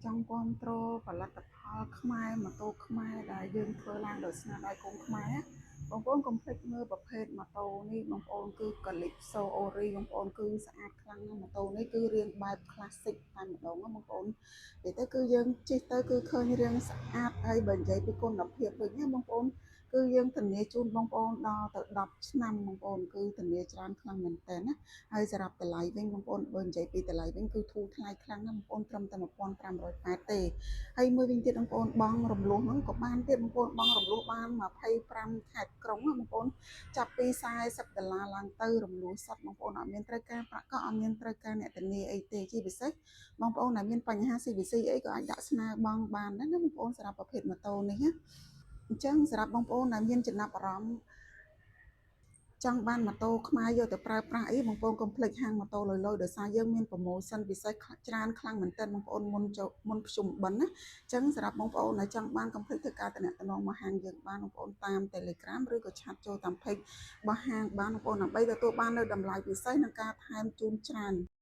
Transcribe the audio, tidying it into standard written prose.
ចង់គ្រប់គ្រងផលិតផលខ្មែរម៉ូតូខ្មែរដែលយើងធ្វើឡើងដោយស្នាដៃកូនខ្មែរណាបងប្អូនកុំភ្លេចមើលប្រភេទម៉ូតូនេះបងប្អូនគឺ Calypso Ori បងប្អូនគឺស្អាតខ្លាំងណាស់ម៉ូតូនេះគឺរាងបែប classic តែម្ដងណាបងប្អូននិយាយទៅគឺយើងជិះទៅគឺឃើញរាងស្អាតហើយបើនិយាយពីគុណភាពវិញណាបងប្អូនគឺយើងធានាជូនបងប្អូនដល់ទៅ10ឆ្នាំបងប្អូនគឺធានាច្រើនខ្លាំងមែនតើណាហើយសម្រាប់តម្លៃវិញបងប្អូនបើនិយាយពីតម្លៃវិញគឺធូរថ្លៃខ្លាំងណាស់បងប្អូនត្រឹមតែ1580ទេហើយមួយវិញទៀតបងប្អូនបង់រំលោះហ្នឹងក៏បានទៀតបងប្អូនបង់រំលោះបាន25ខេត្តក្រុងណាបងប្អូនចាប់ពី40ដុល្លារឡើងទៅរំលោះសតបងប្អូនអត់មានត្រូវការប្រាក់ក៏អត់មានត្រូវការអ្នកធានាអីទេជាពិសេសបងប្អូនដែលមានបញ្ហា CBC អីក៏អាចដាក់ស្នើបង់បានដែរណាបងប្អូនសម្រាប់ប្រភេទម៉ូតូនេះណាអញ្ចឹងសម្រាប់បងប្អូនដែលមានចំណាប់អារម្មណ៍ចង់បានម៉ូតូខ្មែរយកទៅប្រើប្រាស់អីបងប្អូនកុំភ្លេចហាងម៉ូតូលយលយដោយសារយើងមាន promotion ពិសេសច្រើនខ្លាំងមែនទែនបងប្អូនមុនចូលមុនភ្ជុំបិណ្ឌណាអញ្ចឹងសម្រាប់បងប្អូនដែលចង់បានកុំភ្លេចធ្វើការទំនាក់ទំនងមកហាងយើងបានបងប្អូនតាម Telegram ឬក៏chat ចូលតាម page របស់ហាងបានបងប្អូនដើម្បីទទួលបាននៅតម្លៃពិសេសនិងការថែមជូនច្រើន។